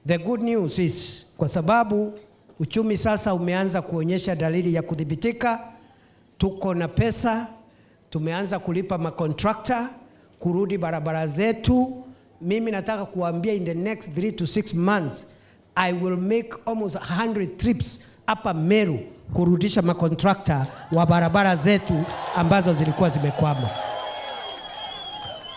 The good news is, kwa sababu uchumi sasa umeanza kuonyesha dalili ya kudhibitika, tuko na pesa, tumeanza kulipa macontractor kurudi barabara zetu. Mimi nataka kuambia, in the next three to six months, I will make almost a hundred trips hapa Meru kurudisha macontractor wa barabara zetu ambazo zilikuwa zimekwama.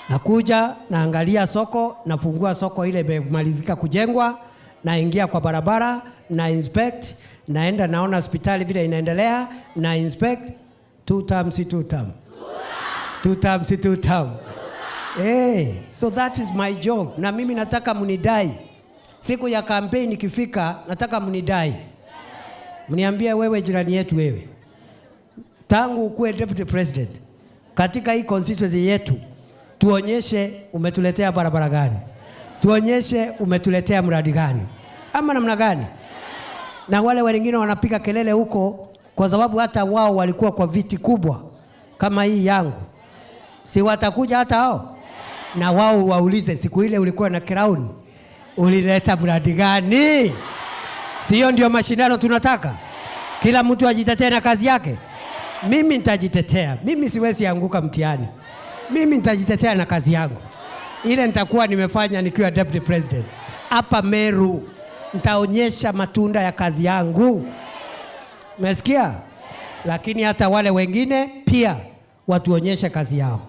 Nakuja, naangalia soko, nafungua soko ile imemalizika kujengwa, naingia kwa barabara, na inspect, naenda naona hospitali vile inaendelea, na inspect. Two term si two term? Two term si two term? Eh, so that is my job. Na mimi nataka mnidai. Siku ya campaign ikifika, nataka mnidai. Mniambie, "Wewe jirani yetu wewe, tangu ukuwe deputy president katika hii constituency yetu, tuonyeshe umetuletea barabara gani? Tuonyeshe umetuletea mradi gani?" Ama namna gani? Na wale wengine wanapiga kelele huko, kwa sababu hata wao walikuwa kwa viti kubwa kama hii yangu. Si watakuja hata hao? Na wao waulize, siku ile ulikuwa na crown, ulileta mradi gani? Si hiyo ndio mashindano tunataka? Kila mtu ajitetee na kazi yake. Mimi nitajitetea. Mimi siwezi anguka mtihani. Mimi nitajitetea na kazi yangu. Ile nitakuwa nimefanya nikiwa deputy president. Hapa Meru, nitaonyesha matunda ya kazi yangu. Umesikia? Lakini hata wale wengine pia watuonyeshe kazi yao.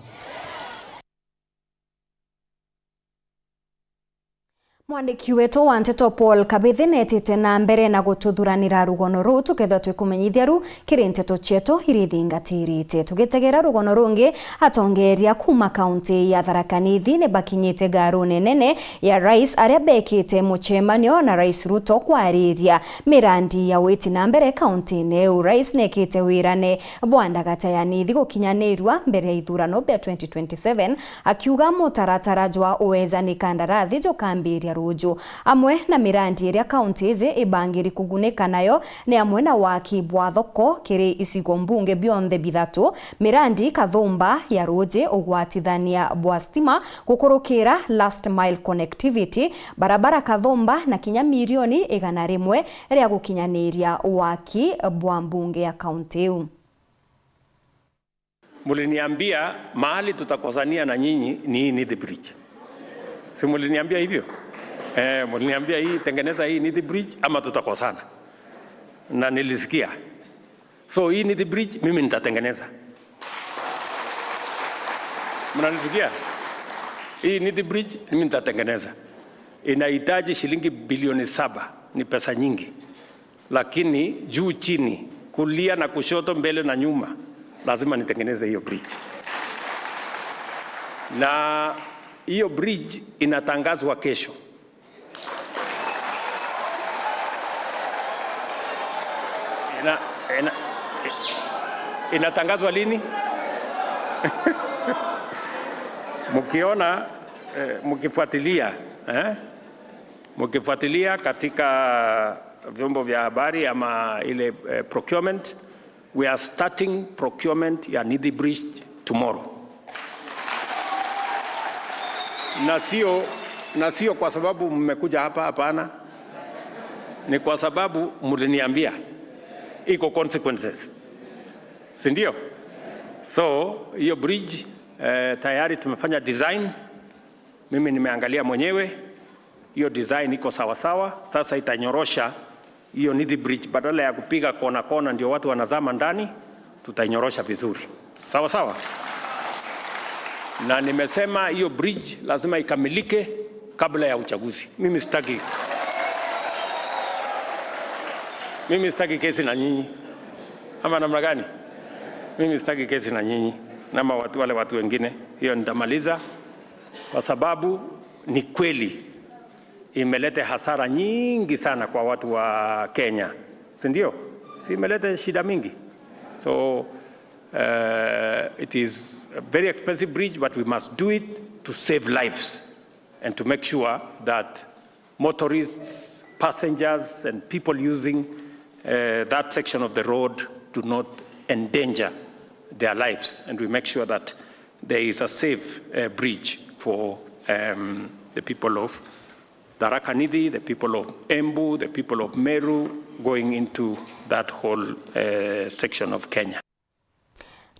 Mwandiki wetu wa nteto Paul Kabithi netite na mbere na gututhuranira rugono ruu, tukethirwa twikumenyithia ru kiri nteto cietu iria ithingatirite. Tugitegera rugono rungi, atongeria kuma kaunti ya Tharaka Nithi ni bakinyite ngarune nene ya Rais, aria bekite mucemanio na Rais Ruto kwariria mirandi ya witi na mbere kaunti-ini iu. Rais nekite wirane bwa ndagata ya Nithi gukinyanirua mbere ya ithurano bia twenty twenty-seven, akiuga mutaratara jwa uejani kandarathi jukambiria ruju. Amwe na mirandi iria kaunti iji ibangiri kugunika nayo ni amwe na waki bwa thoko kiri icigo mbunge bionthe bithatu, mirandi kathumba ya ruji, ugwatithania bwa stima gukurukira last mile connectivity, barabara kathumba na kinya milioni igana rimwe ria gukinyaniria waki bwa mbunge ya kaunti iu. Muliniambia mahali tutakosania na nyinyi ni hii Nithi Bridge. Si muliniambia hivyo? Eh, muliniambia hii, tengeneza hii Nithi Bridge ama tutakosana. Na nilisikia. So hii Nithi Bridge mimi nitatengeneza. Mnanisikia? Hii Nithi Bridge mimi nitatengeneza. Inahitaji shilingi bilioni saba. Ni pesa nyingi. Lakini juu chini, kulia na kushoto, mbele na nyuma, lazima nitengeneze hiyo bridge. Na hiyo bridge inatangazwa kesho. Ina-, ina-, inatangazwa lini? Mkiona, eh, mkifuatilia, eh? Mkifuatilia katika vyombo vya habari ama ile, eh, procurement, we are starting procurement ya Nithi Bridge tomorrow. Na sio, na sio kwa sababu mmekuja hapa, hapana. Ni kwa sababu mliniambia iko consequences. Si ndio? So, hiyo bridge, eh, tayari tumefanya design. Mimi nimeangalia mwenyewe. Hiyo design iko sawa sawa. Sasa itanyorosha hiyo Nithi Bridge, badala ya kupiga kona kona ndio watu wanazama ndani, tutainyorosha vizuri. Sawa sawa? Na nimesema hiyo bridge lazima ikamilike kabla ya uchaguzi. Mimi sitaki, mimi sitaki kesi na nyinyi. Ama namna gani? Mimi sitaki kesi na nyinyi. Nama watu, wale watu wengine. Hiyo nitamaliza kwa sababu ni kweli imeleta hasara nyingi sana kwa watu wa Kenya, si ndio? Si imeleta shida mingi? So, uh, it is a very expensive bridge, but we must do it to save lives and to make sure that motorists, passengers, and people using, uh, that section of the road do not endanger their lives, and we make sure that there is a safe, uh, bridge for, um, the people of Tharaka Nithi, the people of Embu, the people of Meru, going into that whole, uh, section of Kenya.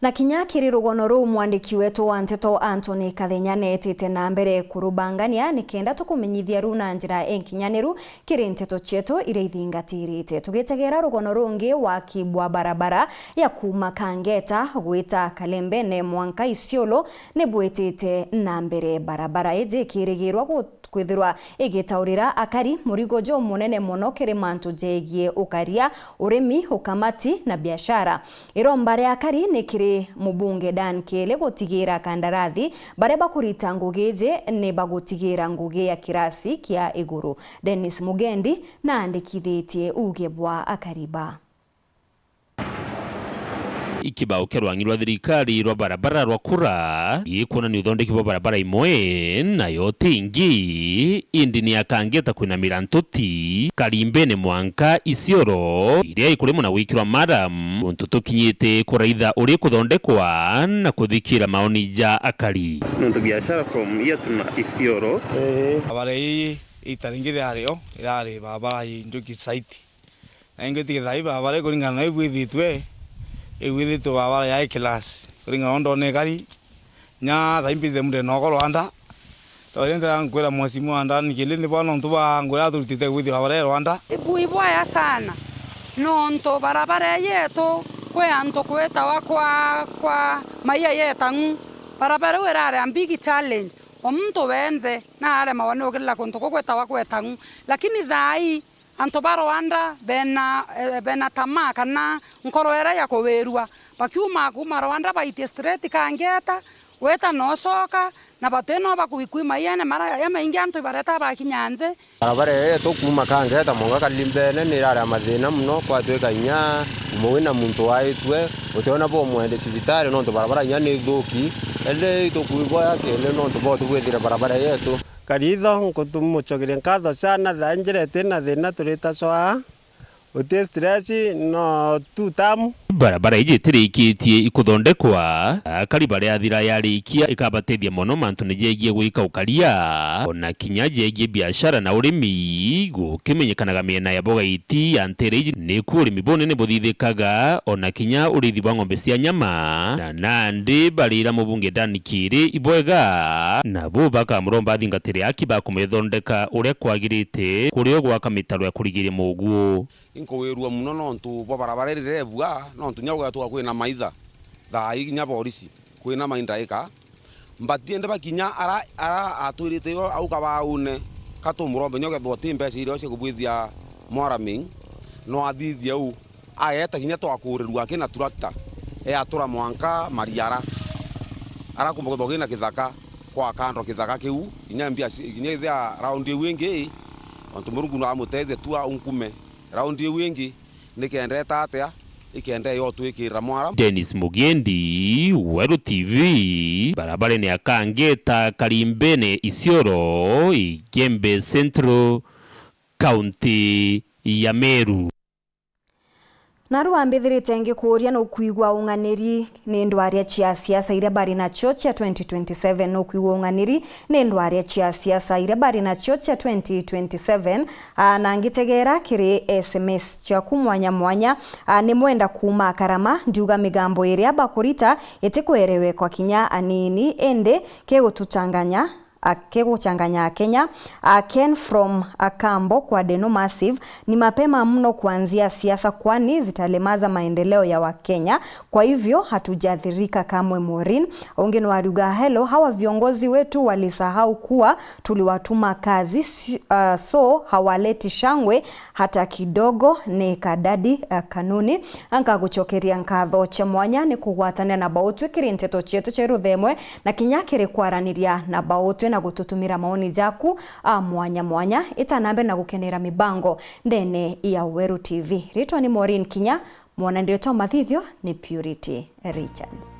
Na kinya kiri rugono ruu, mwandiki wetu wa nteto Anthony Kathenya neetite na mbere kurubangania nikenda tukumenyithia ruu na njira inkinyaniru kiri nteto cietu iria ithingatirite. Tugitegera rugono rungi, waki bwa barabara ya kuuma Kangeta gwita Kalembene mwanka Isiolo nibwitite na mbere. Barabara iji ikirigirwa gu-, kwithirwa igitaurira akari murigo jumunene mono kiri mantu jegie ukaria, urimi, ukamati na biashara. Iromba ria akari ni kiri mubunge Dan Kiili gutigira kandarathi baria bakurita ngugi iji ni bagutigira ngugi ya kirasi kia iguru. Dennis Mugendi naandikithitie uuge bwa akari ba. Ikibao kia rwang'i rwa thirikari rwa barabara rwa kura ikwonania uthondeki bwa barabara imwe nayo ti ingi, indi ni ya Kangeta kwinamira ntuti Karimbene mwanka Isiolo, iria ikurimwa na gwikirwa maram, untu tukinyite kuraitha uri kuthondekwa na kuthikira maoni ja akari. Nontu biashara from here to na Isiolo. Barabara ii ita ringi riario irari barabara i njuki site. Na ingi tigithai barabara ikuringana na ibwithitwe, ibwithitwe barabara ya A class. Kuringana na ndone kari, nya thaimbize mundu ena oko Rwanda. Twaire ndira nkwira mwasimu wa ndani kindi ni bwa nontu ba ngwira turutite kwithia barabara ya Rwanda. Ibui bwaya sana, nontu barabara yetu kwi antu kwitawa kwa, kwa maia yetang'u. Barabara iu irari a big challenge. O muntu wenthe na aremawa ni ukirira kuntu ku kwitawa kwetang'u. Lakini thaa ii, antu ba Rwanda bena, eh, bena tamaa kana nkoro iria ya kuwirua. Bakiuma kuuma Rwanda baitie straight Kangeta, wita na ucoka, na bati no bakuikui maiene mara ya maingi antu ibareta bakinya nthi. Barabara ii yetu kuuma Kangeta mwanka Karimbene ni irari a mathina mono, kwatwika inya umwe wina muntu waitue, utiona bumwende cibitari nontu barabara inya ni thuki. Indi itukuigwa ya kindi nontu bwa utubwithire barabara ii yetu. Karitho, nkutumucokeria nkatho sana, thaa njira iti na thina turita cwaa. Uti stress, no tu tamu. Barabara iji itirikitie ikuthondekwa, akari baria thira yarikia ikabatethia mono mantune jegie gwika ukaria, ona kinya jegie biashara na urimi, gukimenyekanaga miena ya Bogaiti ya ntere iji nikuo urimi bunene buthithikaga, ona kinya urithi bwa ng'ombe cia nyama, na nandi barira mubunge Dan Kiiri ibwega, nabo bakamuromba athingatire aki ba kumithondeka uria kwagirite, kuri o gwaka mitaro ya kurigiria muguo. Inkuwirua mono nontu bwa barabara iri riria ibua, nontu nya gugatwika kwina maitha, thaa ii kinya borisi kwina maindaika. Mbati indi bakinya ara, ara atwirite yo au kabaune, ka tumurombe nya ugethwa ti mbeca iria cia kubwithia mwaraming, no athithie uu. Ageeta kinya twakurirua aki na turakta, eatura mwanka Mariara. Arakumba kwithwa kina kithaka, kwa kando kithaka kiu, kinya mbia ci-, kinya ithia raundi iu ingi, ontu Murungu no amutethie tu aunkume raundi iu ingi, nikendete atia, ikenda yotwikirira mwara. Dennis Mugendi, Weru T V, barabarene ya Kangeta, Karimbene, Isiolo, Igembe Central, kaunti ya Meru. Narua mbithirite ngikuuria, nukwigua ung'aniri ni ndwaria cia siasa iria bari nacio cia twenty twenty-seven? Nukwigua ung'aniri ni ndwaria cia siasa iria bari nacio cia twenty twenty-seven? Aa, na ngitegera kiri S M S ciaku mwanya mwanya, aa, ni mwenda kuuma Karama, ndiuga migambo iria bakurita itikwerewe kwa kinya anini, indi kigututanganya akiguchanganya Akenya. Uh, Ken from Akambo kwa Deno Massive, ni mapema mno kuanzia siasa kwani zitalemaza maendeleo ya Wakenya, kwa hivyo hatujaathirika kamwe. Maureen ungi ni wariuga, hello, hawa viongozi wetu walisahau kuwa tuliwatuma kazi, si- uh, so hawaleti shangwe hata kidogo. Ni Kadadi uh, Kanuni. Nkagucokeria nkatho cia mwanya ni kugwatanira na bautwi kiri nteto cietu cia ruthemwe na kinya kiri kwaraniria na bautwi na gututumira maoni jaku a mwanya mwanya. Ita na mbere na gukenera mibango ndene ya Weru T V. Ritwa ni Maureen Kinya, mwana ndio cha mathithio ni Purity Richard.